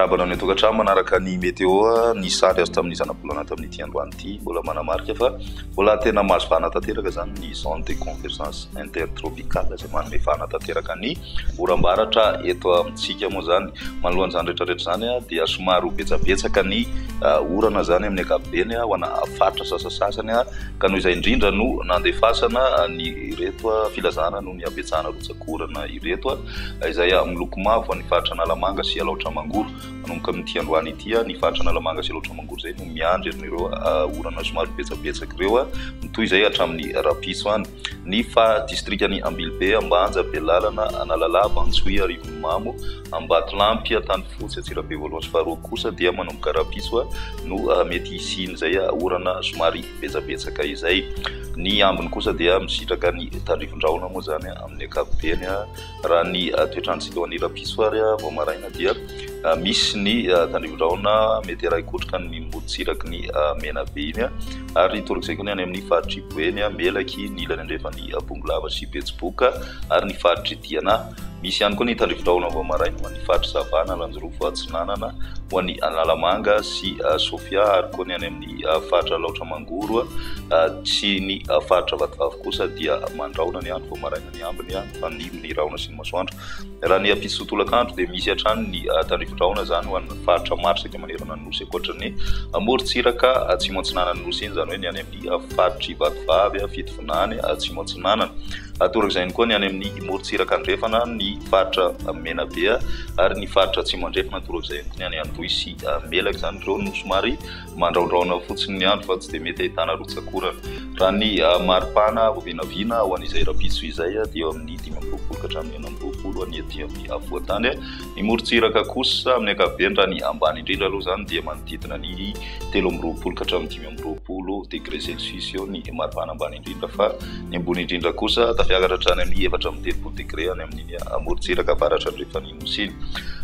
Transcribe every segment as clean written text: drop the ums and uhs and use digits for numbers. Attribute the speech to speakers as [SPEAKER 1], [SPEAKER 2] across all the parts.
[SPEAKER 1] Miarahaba anao any an-tokantrano manaraka ny météo. Ny sary azo tamin'ny zanabolana tamin'ity androany ity mbola manamarika fa mbola tena mahazo vahana tanteraka izany ny zone de convergence intertropicale izay manome vahana tanteraka ny oram-baratra eto amintsika moa izany. Manoloana izany rehetra rehetra izany dia somary ho betsabetsaka ny orana izany amin'ny ankapobeny ho ana faritra sasasasany ka noho izay indrindra no nandefasana ny ireto filazana noho ny habetsahana rotsak'orana ireto izay miloko mavo ho an'ny faritra Analamanga sy Alaotra Mangoro. Manomboka amin'ity androany ity ny faritra Analamanga sy Alaotra Mangoro izay no miandry an'ireo orana somary betsabetsaka ireo, mitohy izay hatramin'ny rahampitso any. Ny fa distrikan'i Ambilobe, Ambanja, Belalana, Analalava, Antsohihy, Arivonimamo, Ambatolampy, Antanifotsy, Antsirabe voalohany sy faharoa kosa dia manomboka rahampitso no mety hisian'izay orana somary betsabetsaka izay. Ny ambiny kosa dia misitraka ny tandrifin-drahona moa izany amin'ny ankapobeny. Raha ny toetr'androntsika ho an'ny rahampitso ary vao maraina dia misy ny tandrifin-drahona mety harahi-kotroka ny morontsiraky ny Menabe iny ary torak'izay koa ny any amin'ny faritr'i Boeny, Melaky, ny ilany andrefan'i Bongolava sy Betsiboka ary ny faritr'i Diana. Misy ihany koa ny tandrifin-drahona vao maraina ho an'ny faritr'i Sava, Analanjirofo Atsinanana, ho an'ny Analamanga sy Sofia ary koa ny any amin'ny faritra Alaotra Mangoro sy ny faritra Vatovavy kosa dia mandrahona ny andro vao maraina ny ambiny mifanimby ny rahona sy ny masoandro. Raha ny ampitso tolakandro dia misy hatrany ny tandrifin-drahona izany ho an'ny faritra maro saika manerana ny Nosy ankoatra ny morontsiraka atsimo atsinanan'ny Nosy iny, izany hoe ny any amin'ny faritr'i Vatovavy, Fitovinany, Atsimo Atsinanana. Torak'izay ihany koa ny any amin'ny morontsiraka andrefana, ny faritra Menabe ary ny faritra Atsimo Andrefana, torak'izay ihany koa ny any Androy sy Melaky. Izany ireo no somary mandraondraona fotsiny ny andro fa tsy dia mety ahitana rotsak'orana. Raha ny maripana vao vinavina ho an'izay rahampitso izay dia eo amin'ny 25 ka hatramin'ny 26 any aty amin'ny afovoan-tany. Ny morontsiraka kosa amin'ny ankapobeny raha ny ambany indrindra aloha izany dia manodidina ny 23 ka hatramin'ny 25 degré celsius eo ny maripana ambany indrindra fa ny ambony indrindra kosa tafiakatra hatrany amin'ny 34 degré any amin'iny morontsiraka avaratra andrefan'ny nosy iny.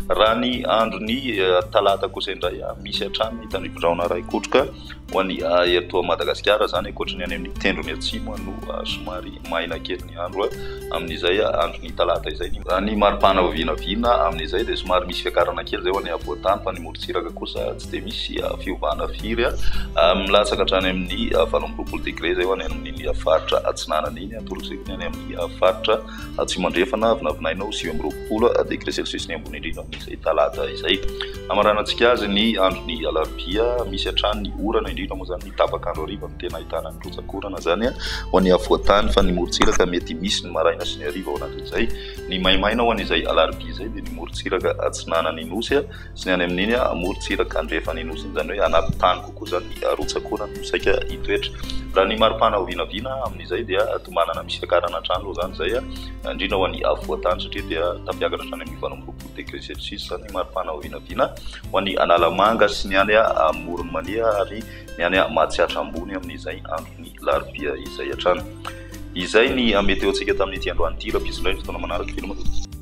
[SPEAKER 1] Raha ny andron'ny talata kosa indray misy hatrany ny tandrifin-drahona iray kotroka ho an'ny eto Madagasikara izany ankoatra ny any amin'ny tendrony atsimo no somary maina kely ny andro amin'izay andron'ny talata izay. Raha ny maripana vinavina amin'izay dia somary misy fiakarana kely izay ho an'ny afovoan-tany fa ny morontsiraka kosa tsy dia misy fiovana firy, milatsaka hatrany amin'ny 28 degré izay ho any amin'iny faritra atsinanana iny, torak'izay koa ny any amin'ny faritra Atsimo Andrefana, vinavinaina ho 29 degré celsius ny ambony indrindra amin'izay talata izay. Hamaranantsika azy ny andron'ny alarobia, misy hatrany ny orana, indrindra moa izany ny tapak'andro hariva no tena ahitana ny rotsak'orana izany ho an'ny afovoan-tany fa ny morontsiraka mety misy ny maraina sy ny hariva ao anatin'izay. Ny maimaina ho an'izay alarobia izay dia ny morontsiraka atsinanan'ny Nosy sy ny any amin'iny morontsiraka andrefan'ny Nosy iny, izany hoe anaty tany kokoa izany ny rotsak'orana no saika hitoetra. Raha ny maripana ho vinavina amin'izay dia tombanana misy fiakarana hatrany aloha izany izay, indrindra ho an'ny afovoan-tany satria dia tafiakatra hatrany amin'ny 28 degré celsius izany ny maripana ho vinavina ho an'ny Analamanga sy ny any Amoron'i Mania ary ny any Matsiatra Ambony amin'izay andron'ny alarobia izay hatrany. Izay ny météo-ntsika tamin'ity androany ity. Rahampitso indray ny fotoana manaraka. Veloma tompoko.